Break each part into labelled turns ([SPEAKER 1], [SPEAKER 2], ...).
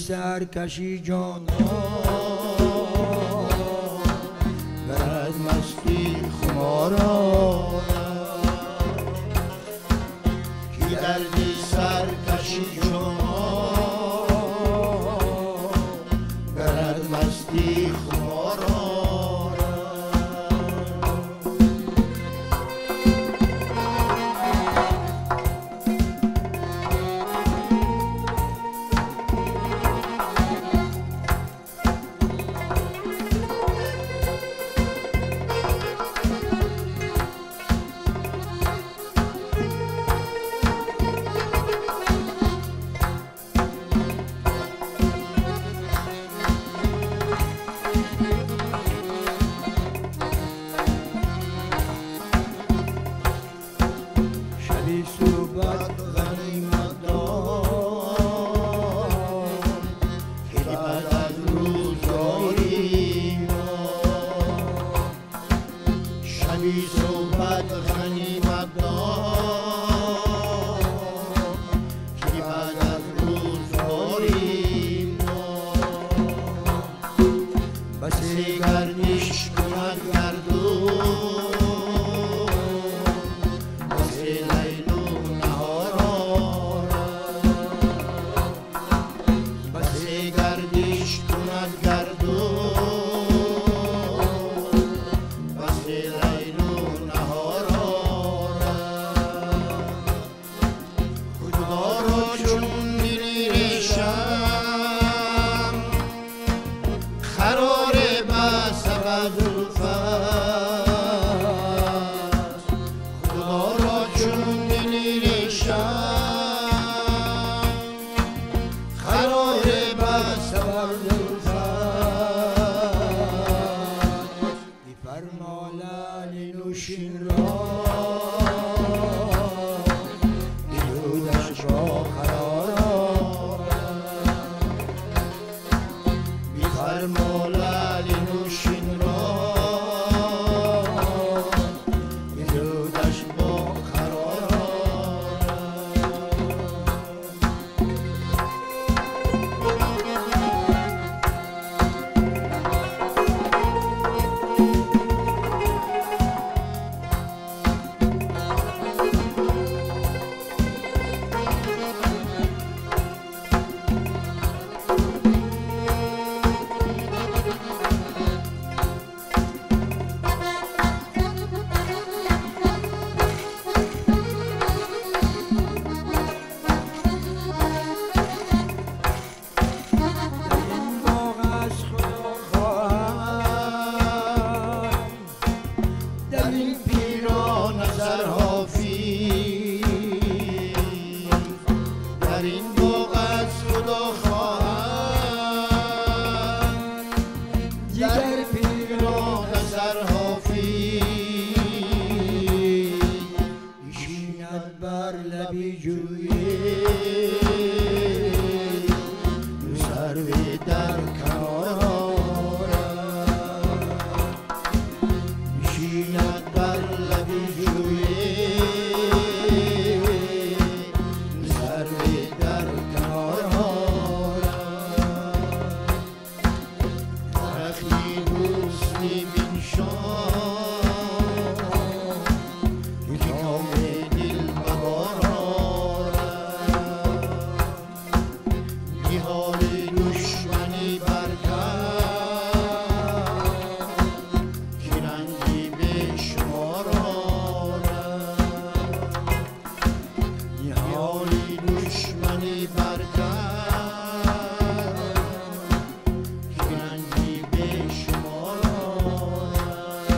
[SPEAKER 1] سرکشی جانا برد مستی خمارا کی دردی سرکشی جانا برد مستی خمارا. ниҳоли душманӣ баркард, ки ранҷи бешумор орад. Ниҳоли душманӣ баркард, ки ранҷи бешумор орад.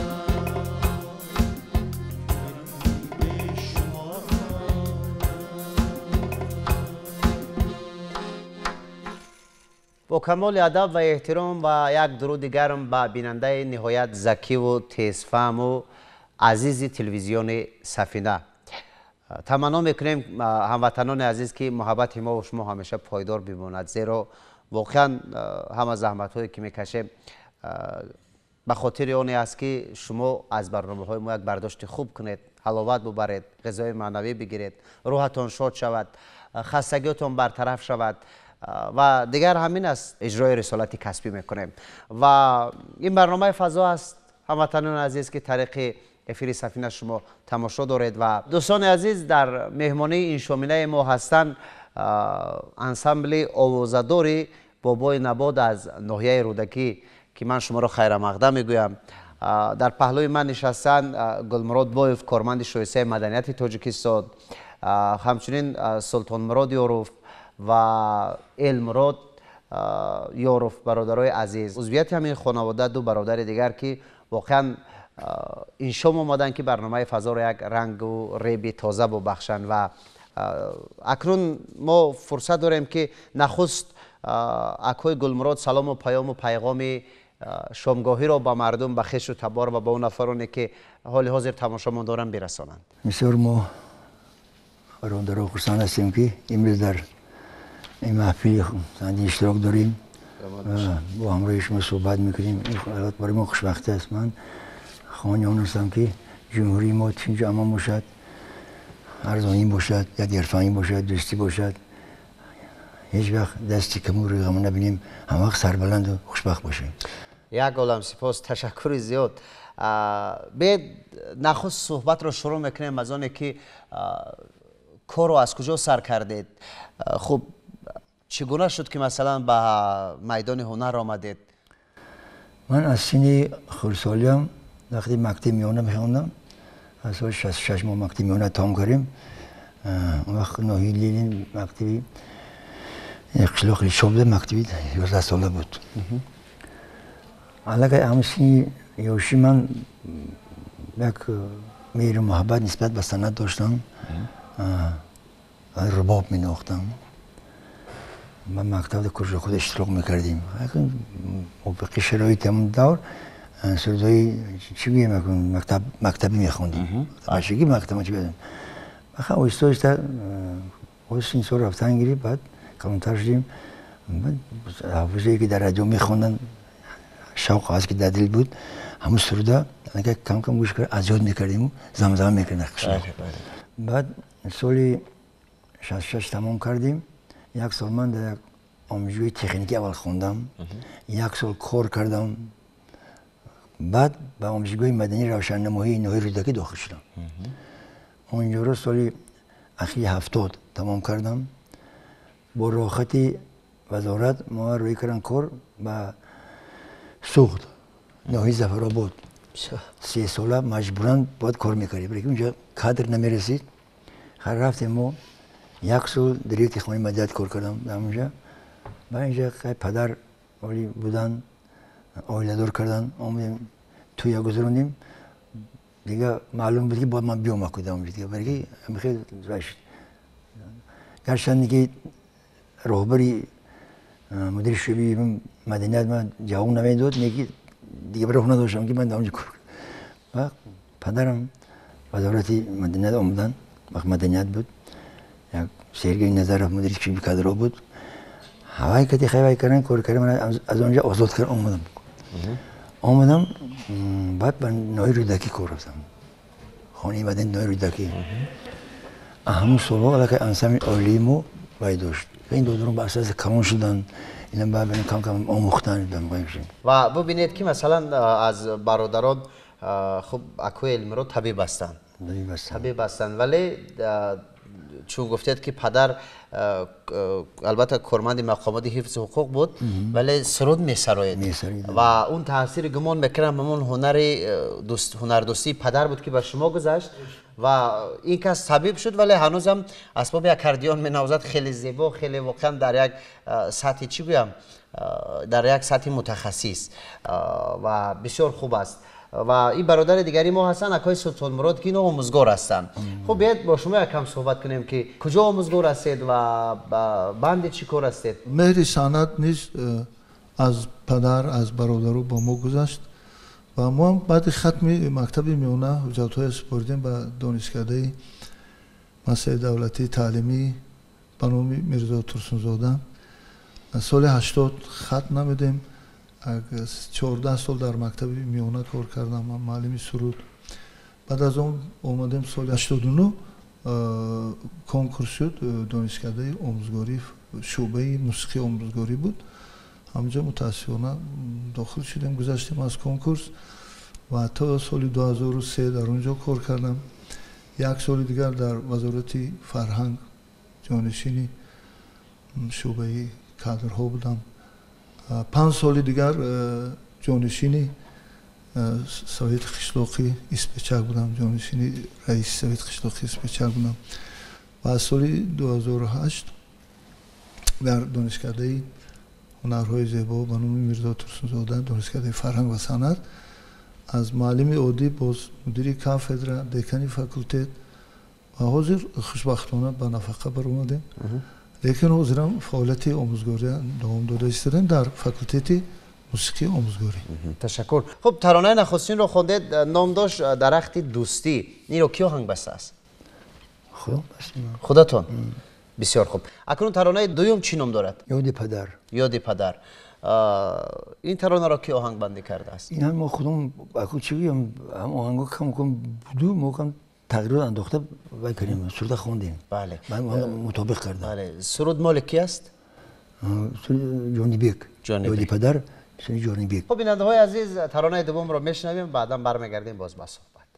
[SPEAKER 1] Бешумор
[SPEAKER 2] Бо камоли адаб ва эҳтиром ва як дуруди гарм ба бинандаи ниҳоят закиву тезфаҳму азизи телевизиони Сафина. Таманно мекунем, ҳамватанони азиз, ки муҳаббати мо ва шумо ҳамеша пойдор бимонад, зеро воқеан ҳама заҳматҳое ки мекашем, ба хотири оне аст, ки шумо аз барномаҳои мо як бардошти хуб кунед, ҳаловат бубаред, ғизои маънавӣ бигиред, рӯҳатон шод шавад, хастагиётон бартараф шавад ва дигар ҳамин аст, иҷрои рисолати касбӣ мекунем. Ва ин барномаи фазо аст, ҳамватанони азиз, ки тариқи эфири Сафина шумо тамошо доред. Ва дӯстони азиз, дар меҳмонии иншоминаи мо ҳастанд ансамбли овозадори Бобои Набод аз ноҳияи Рӯдакӣ, ки ман шуморо хайрамақдам мегӯям. Дар паҳлӯи ман нишастанд Гулмурод Боев, корманди шоистаи маданияти Тоҷикистон, ҳамчунин Султонмурод Ёров ва Элмурод Ёров, бародарои азиз. Узвияти ҳамин хонавода ду бародари дигар, ки воқеан ин шом омаданд, ки барномаи фазоро як рангу реби тоза бубахшанд. Ва акнун мо фурсат дорем, ки нахуст акои Гулмурод салому паёму пайғоми шомгоҳиро ба мардум, ба хешу табор ва ба он нафароне, ки ҳоли ҳозир тамошомон доранд, бирасонанд.
[SPEAKER 3] Бисёр мо бародаро хурсанд ҳастем, ки имрӯз дар ин маҳфили санъатӣ иштирок дорем, бо ҳамроҳи шумо суҳбат мекунем. Ин ҳолат барои мо хушбахтӣ аст. Ман хоҳони он ҳастам, ки ҷумҳурии мо тинҷу амон бошад, арзонӣ бошад, як ирфонӣ бошад, дӯстӣ бошад. Ҳеҷ вақт дасти каму рӯи ғаму набинем, ҳамавақт сарбаланду хушбахт бошем.
[SPEAKER 2] Як олам сипос, ташаккури зиёд. Бед нахуст суҳбатро шурӯъ мекунем аз оне, ки корро аз куҷо сар кардед. Хуб, чӣ гуна шуд, ки масалан ба майдони ҳунар омадед?
[SPEAKER 3] Ман аз синни хурдсолиам, вақте мактаби миёна мехондам, аз соли 66 мо мактаби миёна тамом кардем. Он вақт ноҳияи Ленин мактаби қишлоқи Лишоб буда, мактаби 11 сола буд. Аллакай ҳамин синни ёшӣ ман як меҳру муҳаббат нисбат ба санъат доштам, рубоб менохтам. Ман мактабда куржокҳода иштирок мекардем. Мувофиқи шароити ҳамон давр сурудҳои чӣ гӯем, мактабӣ мехондем. Бачагӣ мактаба чӣ гӯем. Баха оҳиста оҳиста синни сол рафтан гирифт, баъд калонтар шудем. Ҳофизое, ки дар радио мехонданд, шавқ ҳавас ки дар дил буд, ҳамун суруда кам кам гӯш карда аз ёд мекардему замзама мекардем. Баъд соли 66 тамом кардем. Як сол ман дар як омӯзишгоҳи техникӣ аввал хондам, як сол кор кардам, баъд ба омӯзишгоҳи мадании равшаннамоии ноҳияи Рӯдакӣ дохил шудам. Онҷоро соли ахири 70 тамом кардам. Бо роҳхати вазорат мо рӯй кардам кор ба Суғд, ноҳияи Зафаробод. 3 сола маҷбуран бояд кор мекардем, лекин унҷо кадр намерасид. Хайр, рафтем, мо як сол директори хонаи маданият кор кардам дар онҷа. Баъд инҷа падар оли будан, оиладор кардан, омадем, тӯя гузарондем. Дига маълум буд, ки бояд ман биём акудам дига, барои ки хел шуд. Гарчанде ки роҳбари мудири шӯъбаи маданият ман ҷавоб намедод, лекин дига роҳ надоштам, ки ман дар онҷо кор кунам. Ва падарам вазорати маданият омадан, вақт маданият буд, як Сергей Назаров мудири шӯъбаи кадрҳо буд. Ҳавай кати хавай кардан, кор кардан, ман аз онҷо озод кардан омадам. Омадам, баъд ба ноҳияи Рӯдакӣ кор рафтам, хонаи мадании ноҳияи Рӯдакӣ. Ҳамун солҳо аллакай ансамбли оилаи мо вай дошт. Ин додарон ба асоси калон шуданд, ина баъд кам кам омӯхтанд.
[SPEAKER 2] Ва бубинед, ки масалан аз бародарон, хуб, акои Элмурод табиб ҳастанд, табиб ҳастанд, вале Чун гуфтед ки падар албатта корманди мақомоти ҳифзи ҳуқуқ буд, вале суруд месароид ва он таъсири гумон мекунам ҳамон ҳунари ҳунардӯстии падар буд ки ба шумо гузашт ва ин кас табиб шуд, вале ҳанӯзам асбоби аккордеон менавозад, хеле зебо, хеле воқеан дар як сатҳи чӣ гӯям, дар як сатҳи мутахассис ва бисёр хуб аст. Ва ин бародари дигари мо ҳастанд, акои Султонмурод, ки инҳо омӯзгор ҳастанд. Хуб, биёед бо шумо якам суҳбат кунем ки куҷо омӯзгор ҳастед ва банди чӣ кор ҳастед?
[SPEAKER 4] Меҳри санъат низ аз падар, аз бародару ба мо гузашт ва мо ҳам баъди хатми мактаби миёна ҳуҷҷатҳоя супоридем ба донишкадаи муассисаи давлатии таълимӣ ба номи Мирзо Турсунзода. Соли 80 хатм намудем. 14 сол дар мактаби миёна кор кардам, муаллими суруд. Баъд аз он омадем соли 89 конкурс шуд, донишкадаи омӯзгорӣ, шӯъбаи мусиқии омӯзгорӣ буд. Ҳамҷо мутаассифона дохил шудем, гузаштем аз конкурс ва то соли 2003 дар он ҷо кор кардам. Як соли дигар дар вазорати фарҳанг ҷонишини шӯъбаи кадрҳо будам. 5 соли дигар ҷонишини Совети қишлоқи Испечак будам, ҷонишини раиси Совети қишлоқи Испечак будам. Ва аз соли 2008 дар донишкадаи ҳунарҳои зебо ба номи Мирзо Турсунзода, донишкадаи фарҳанг ва санъат, аз муаллими оддӣ боз мудири кафедра, декани факултет ва ҳозир хушбахтона ба нафақа баромадем. Лекин ҳозирам фаъолияти омӯзгория давом дода истодаем дар факултети мусиқии омӯзгорӣ.
[SPEAKER 2] Ташаккур. Хуб, таронаи нахустинро хондед, ном дошт «Дарахти дӯстӣ». Инро ки оҳанг бастааст? Худатон? Бисёр хуб. Акнун таронаи дуюм чӣ ном дорад?
[SPEAKER 3] Ёди падар.
[SPEAKER 2] Ёди падар. Ин таронаро ки оҳангбандӣ кардааст?
[SPEAKER 3] Ин ҳам мо худам чӣ гӯям, ҳам оҳанго кам кам буду, мо кам тағйирот андохта вай кардем, суруда хондем.
[SPEAKER 2] Бале.
[SPEAKER 3] Мутобиқ кардем.
[SPEAKER 2] Бале. Суруд моли ки аст?
[SPEAKER 3] Ҷонибек. Ёди падар, суруди Ҷонибек.
[SPEAKER 2] Хуб, бинандаҳои азиз, таронаи дуввумро мешунавем, баъдан бармегардем боз ба суҳбат.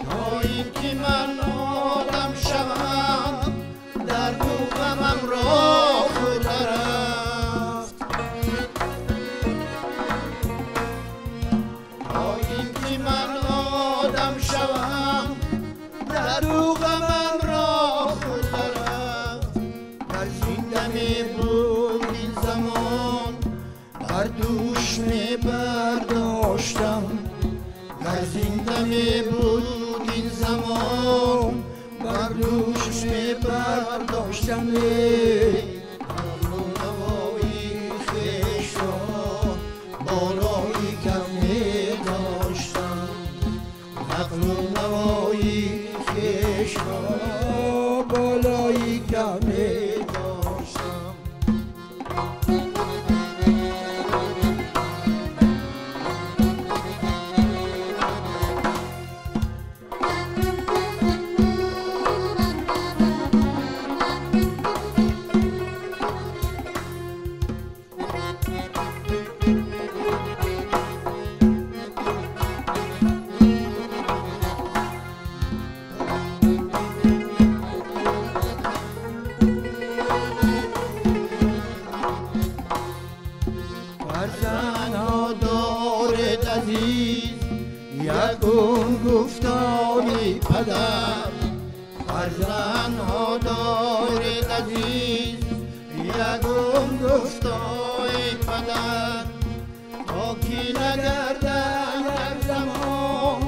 [SPEAKER 1] То ин ки ман одам шавам, дар ду ғамам. بر دوش می برداشتم گر زنده می بود این زمان بر دوش می برداشتم نوای خویش را بالای کف می داشتم عقل و نوای خویش را بالای کف می داشتم. فرزندها دارد عزیز یکون گفتاری پدر فرزندها دارد عزیز یکون گفتاری پدر تا کی نگردد یک زمان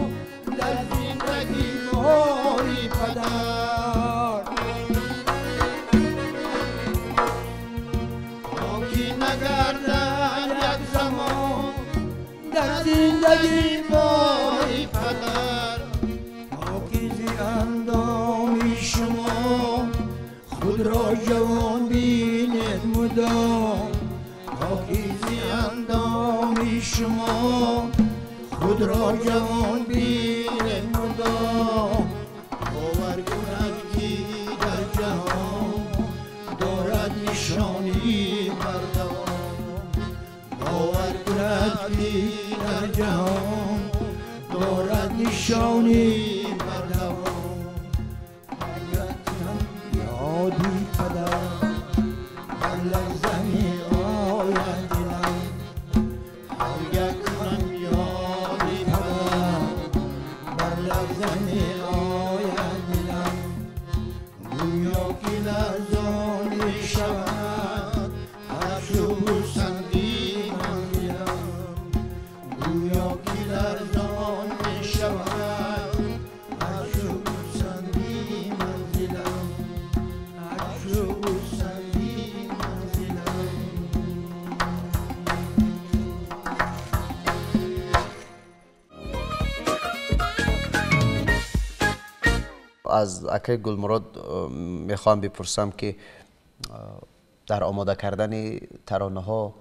[SPEAKER 1] در زندگی باری پدر تا کی نگردد یک زمان در زندگی باری پدر پاکیزی اندامی شما خود را جوان بینید مدام پاکیزی اندامی شما خود را جوان بینید مدام باور کند که در جهان دارد نشانی بردوام باور کند که در جهان دارد نشانی بردوام یادی پدر بر لرزه می آید دلم هرگه کنم یادی پدر بر لرزه می آید دلم گویا که لرزان می شود هر چوب و سنگی منزلم گویا که لرزان می شود هر چوب و سنگی منزلم هر چوب و سنگی منزلم.
[SPEAKER 2] از اکای گلمراد میخوام بپرسم که در آماده کردن ترانه ها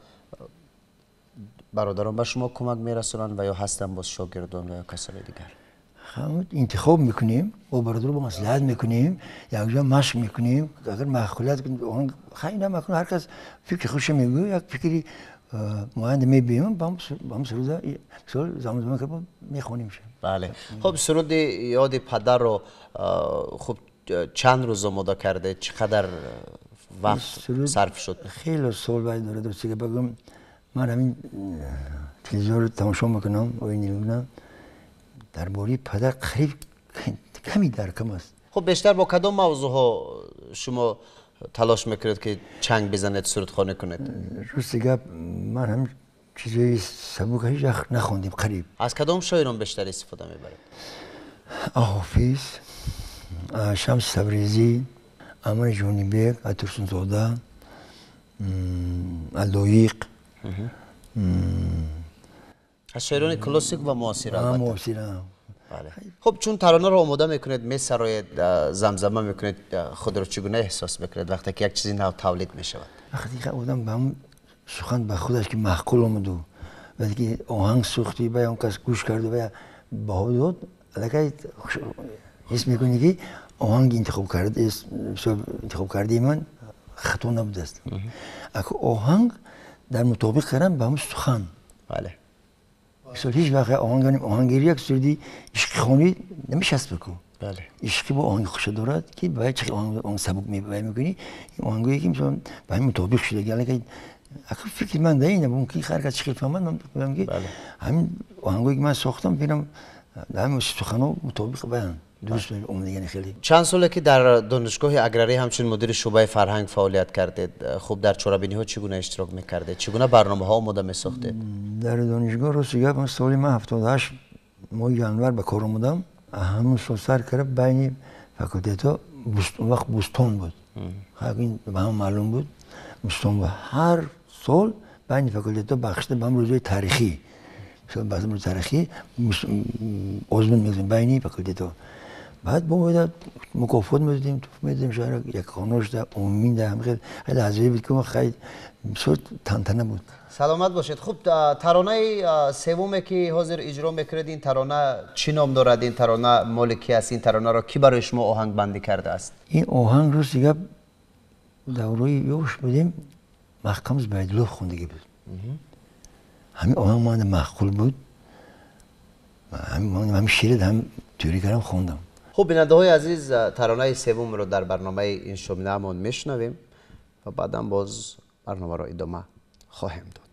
[SPEAKER 2] برادران به شما کمک میرسونند و یا هستن باز شاگردان و یا کسان دیگر؟
[SPEAKER 3] انتخاب میکنیم و برادر با مصلحت میکنیم یک جا مشق میکنیم اگر معقولیت خیلی نمیکنه هر کس فکر خوش میگه یک فکری معین میبینیم با هم سرود زمان زمان که میخونیم.
[SPEAKER 2] بله خب سرود یاد پدر رو خب چند روز آماده کرده چقدر وقت صرف شد؟
[SPEAKER 3] خیلی سال باید داره درسته که بگم من همین تلویزیون رو تماشا میکنم و این میبینم درباره پدر قریب کمی درکم است.
[SPEAKER 2] خب بیشتر با کدام موضوع ها شما تلاش میکنید که چنگ بزنید سرودخوانی کنید؟
[SPEAKER 3] راست گپ من هم چیزای سبک هیچ وقت نخوندیم قریب.
[SPEAKER 2] از کدام شاعران بیشتر استفاده میبرید؟
[SPEAKER 3] حافظ، شمس تبریزی، امیر جونیبек، Турсунзода، اللویق.
[SPEAKER 2] از شاعران کلاسیک و معاصر البته.
[SPEAKER 3] معاصر.
[SPEAKER 2] بله. خب چون ترانه رو آماده میکنید میسرایید زمزمه میکنید خود رو چگونه احساس میکنید وقتی که یک چیزی نو تولید میشود؟
[SPEAKER 3] وقتی که آدم به هم سخن به خودش که معقول آمد و وقتی که آهنگ سوختی به اون کس گوش کرد و بها داد الکی حس میکنی که آهنگ انتخاب کرده انتخاب کرده من خطا نبوده است. اگه آهنگ در مطابق کردن به هم سخن.
[SPEAKER 2] بله.
[SPEAKER 3] مثلا هیچ وقت آهنگ آهنگیری یک سردی عشقی خونی نمیشست بکن.
[SPEAKER 2] بله.
[SPEAKER 3] عشقی با آهنگ خوش دارد که باید چه آهنگ سبک میکنی این آهنگایی که مثلا به هم مطابق شده یعنی که فکر من در اینه ممکن هر کس چه فهمد من میگم که همین آهنگایی که من ساختم ببینم در همین سخن‌ها مطابق بیان. Дуруст омадагани хеле.
[SPEAKER 2] Чанд соле ки дар донишгоҳи аграрӣ ҳамчун мудири шӯъбаи фарҳанг фаъолият кардед, хуб дар чорабиниҳо чӣ гуна иштирок мекардед? Чӣ гуна барномаҳо омода месохтед?
[SPEAKER 3] Дар донишгоҳ рости гап ман соли ман 78 моҳи январ ба кор омадам. Ҳамон сол сар карда байни факултетҳо он вақт бӯстон буд. Ин ба ҳама маълум буд. Бӯстон буд. Ҳар сол байни факултетҳо бахшида ба ҳам рӯзҳои таърихӣ, баъзе рӯзи таърихӣ озмун мегузорем байни факултетҳо. Баъд бо мукофот медодем, туф медодем, шояд як хонаш да умумӣ да ҳам хеле хеле ҳазирӣ буд ки хеле бисёр тантана буд.
[SPEAKER 2] Саломат бошед. Хуб, таронаи севуме ки ҳозир иҷро мекунед, ин тарона чӣ ном дорад? Ин тарона моли ки аст? Ин таронаро кӣ барои шумо оҳангбандӣ кардааст?
[SPEAKER 3] Ин оҳанг рости гап давраи ёш будем, Маҳкам Зубайдуллов хондагӣ буд. Ҳамин оҳанг ман маъқул буд. Ҳамин шеър ҳам тӯрӣ кардам, хондам.
[SPEAKER 2] Хуб, бинандаҳои азиз, таронаи севумро дар барномаи ин шоминаамон мешунавем ва баъдан боз барномаро идома хоҳем дод.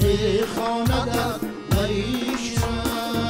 [SPEAKER 1] میخواندت بریشم.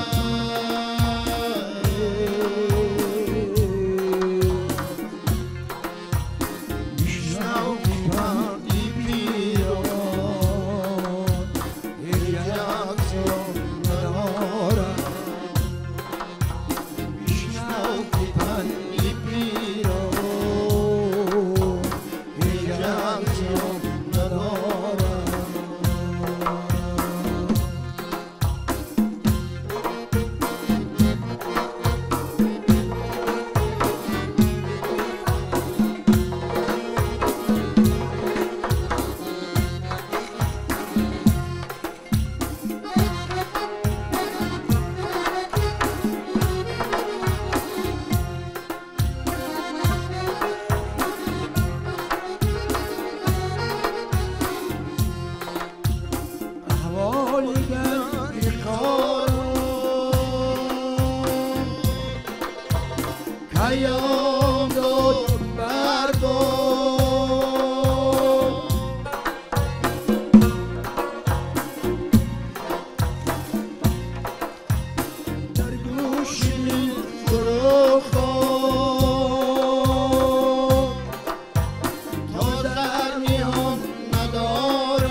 [SPEAKER 1] پیام داد بر باد. در گوش فرو خواند تا در میان ندارد.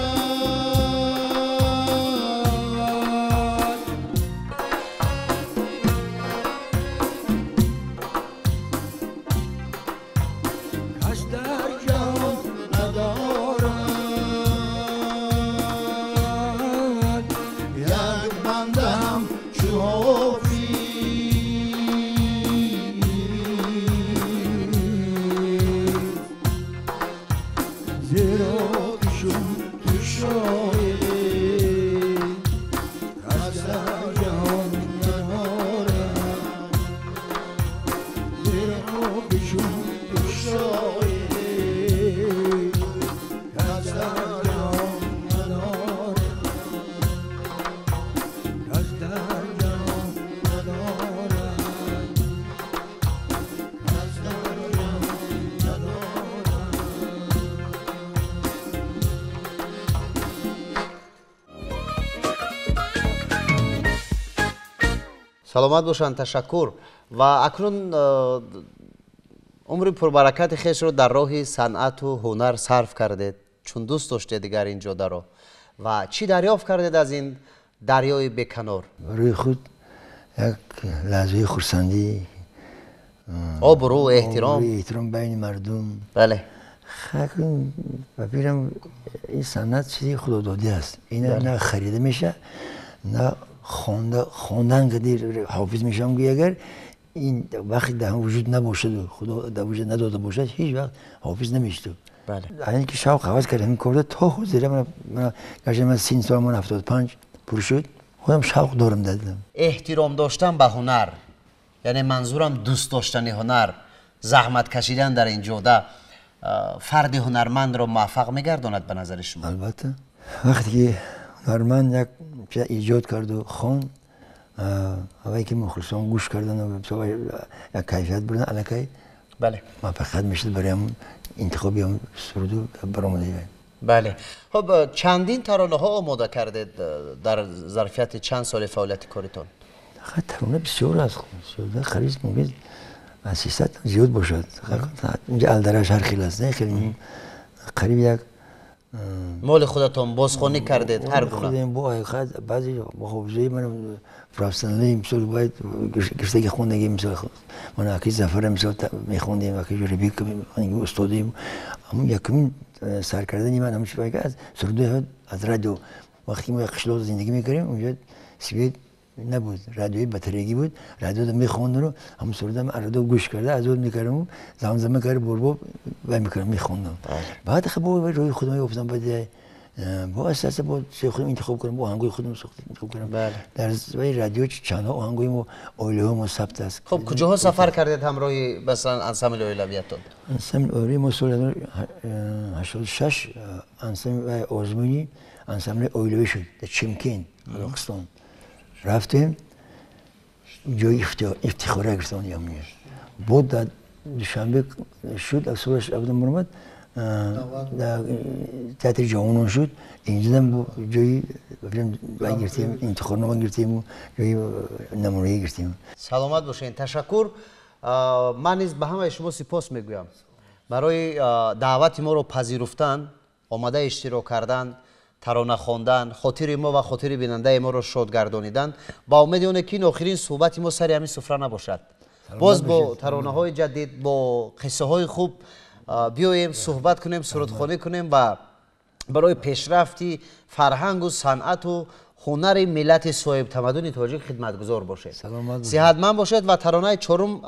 [SPEAKER 1] کس در جهان ندارد یک بنده هم چو حافظ، زیرا که چون تو شاعری کس در جهان ندارد، زیرا که چون تو شاعری کس در جهان ندارد، کس در جهان ندارد، کس در جهان ندارد.
[SPEAKER 2] Саломат бошанд, ташаккур. Ва акнун умри пурбаракати хешро дар роҳи санъату ҳунар сарф кардед, чун дӯст доштед дигар ин ҷодаро. Ва чӣ дарёфт кардед аз ин дарёи беканор?
[SPEAKER 3] Барои худ як лаҳзаи хурсандӣ,
[SPEAKER 2] обрӯ, эҳтиром,
[SPEAKER 3] обрӯи эҳтиром байни мардум.
[SPEAKER 2] Бале.
[SPEAKER 3] Ба фикрам ин санъат чизи худододӣ аст. Ин на харида мешавад, на хондан қадир ҳофиз мешавам. Гӯй агар ин вақт дар вуҷуд набошаду худо дар вуҷуд надода бошад, ҳеҷ вақт ҳофиз намешуд.
[SPEAKER 2] Бале.
[SPEAKER 3] Ин ки шавқ ҳавас кард ҳамин корда то ҳозира, гарчи ман 30 сол, ман 75 пур шуд, худам шавқ дорам дар дилам.
[SPEAKER 2] Эҳтиром доштан ба ҳунар, яъне манзурам дӯст доштани ҳунар, заҳмат кашидан дар ин ҷода фарди ҳунармандро муваффақ мегардонад ба назари шумо?
[SPEAKER 3] Албатта, вақте ки ҳунарманд як чиз эҷод карду хонд, аввале ки мухлисон гӯш кардану як кайфият бурдан, аллакай
[SPEAKER 2] бале
[SPEAKER 3] муваффақият мешуд барои ҳамон интихоби ҳамон суруду баромадаи.
[SPEAKER 2] Бале. Хуб, чандин таронаҳо омода кардед дар зарфияти чанд соли фаъолияти коритон?
[SPEAKER 3] Тарона бисёр аст, қариб мумкин аз 300 зиёд бошад. Инҷа алдараш ҳар хел аст, не хеле қариб як
[SPEAKER 2] моли худатон бозхонӣ кардед ҳар гуна.
[SPEAKER 3] Баъзе ҳофизои ман профессионалӣ, мисол бояд гирифтаги хондаги, мисол ман аки Зафара мисол мехондем, аки Ҷурабек устодем. Ҳамун якумин сар кардани ман ҳамун чизе аз сурудҳои аз радио. Вақте ки мо як қишлоқ зиндагӣ мекардем, унҷо свет набуд, радиои батареягӣ буд, радиода мехондам, ҳамун сурудам аз радио гӯш карда аз ёд мекардам, замзама карда борбо вай мекардам, мехондам. Баъд бо роҳи худам ёфтам, баъд бо асоса бо чизи худам интихоб кардам, бо оҳангои худам интихоб кардам. Дар вай радио чандҳо оҳангои мо оилаҳо мо сабт аст.
[SPEAKER 2] Хуб, куҷоҳо сафар кардед ҳамроҳи масалан ансамбли оилавиятон?
[SPEAKER 3] Ансамбли оилавии мо соли 1986 ансамбли озмуни ансамбли оилавӣ шуд дар Чимкент, Қазоқистон. Рафтем, ҷои ифтихора гирифтам ямуня. Бо дар Душанбе шуд, аз солаш абдам баромад, дар театри ҷавонон шуд. Инҷодам ҷои гирифтем, интихобнома гирифтему ҷои намунаӣ гирифтем.
[SPEAKER 2] Саломат бошед, ташаккур. Ман низ ба ҳамаи шумо сипос мегӯям барои даъвати моро пазируфтан, омада иштирок кардан, тарона хондан, хотири мо ва хотири бинандаи моро шод гардонидан. Ба умеди оне ки ин охирин суҳбати мо сари ҳамин суфра набошад. Боз бо таронаҳои ҷадид, бо қиссаҳои хуб биёем, суҳбат кунем, сурудхонӣ кунем ва барои пешрафти фарҳангу санъату ҳунари миллати соҳибтамаддуни тоҷик хидматгузор бошед. Сиҳатманд бошед. Ва таронаи чорум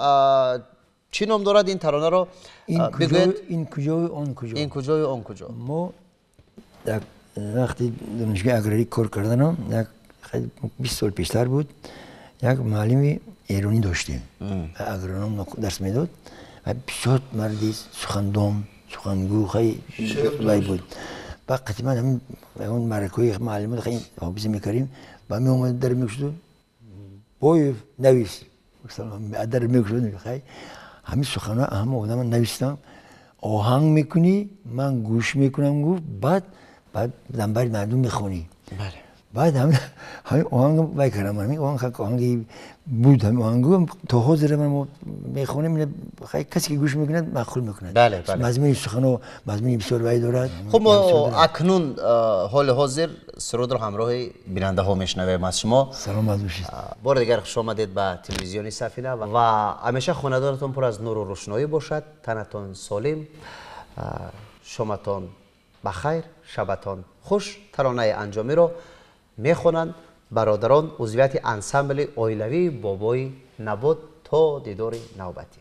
[SPEAKER 2] чӣ ном дорад? Ин таронаро бигӯед.
[SPEAKER 3] Ин куҷою он куҷо.
[SPEAKER 2] Ин куҷою он куҷо.
[SPEAKER 3] Мо як вақти донишгоҳи аграрӣ кор карданам, як 20 сол пештар буд, як муаллими эронӣ доштем, агроном дарс медод. Бисёр марди сухандон, сухангӯ хеле буд. Баъд қатъиман ҳамин маъракаҳои муаллимот хеле ҳофиза мекардем. Ба меомад, дар мекушуду, Боев, навис, дар мекушуд. Ҳамин суханҳо ҳама одама навистам. Оҳанг мекунӣ, ман гӯш мекунам, гуфт, баъд занбари мардум мехонӣ. Баъд ҳамин оҳанг вай кардам, ҳамин оҳанг оҳанги буд, ҳамин оҳангу то ҳозир мо мехонем, касе ки гӯш мекунад маъқул мекунад. Мазмуни суханҳо мазмуни бисёр вай дорад.
[SPEAKER 2] Хуб, мо акнун ҳоли ҳозир сурудро ҳамроҳи бинандаҳо мешунавем аз шумо.
[SPEAKER 3] Саломат бошед.
[SPEAKER 2] Бори дигар хуш омадед ба телевизиони Сафина ва ҳамеша хонадонатон пур аз нуру рӯшноӣ бошад, танатон солим, шоматон ба хайр, шабатон хуш. Таронаи анҷомиро мехонанд бародарон узвияти ансамбли оилавии Бобои Набот. То дидори навбатӣ.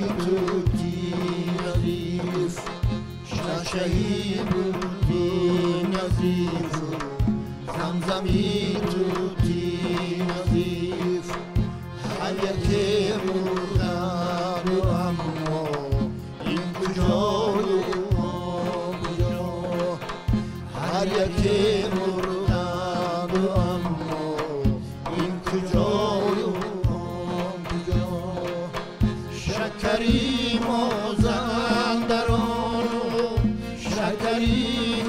[SPEAKER 1] توتی نظیف ششهی بودی نظیف زمزمی توتی نظیف هر یک مردن و اما این کجای و آن کجا هر یک مردن و اما این کجای و آن کجا شکری مازندران و شکری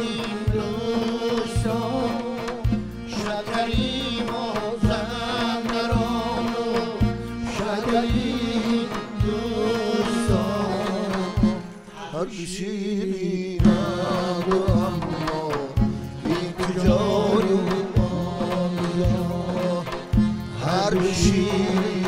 [SPEAKER 1] هندوستان شکری مازندران و شکری هندوستان هر شیرین و اما این کجای و آن کجا هر شیرین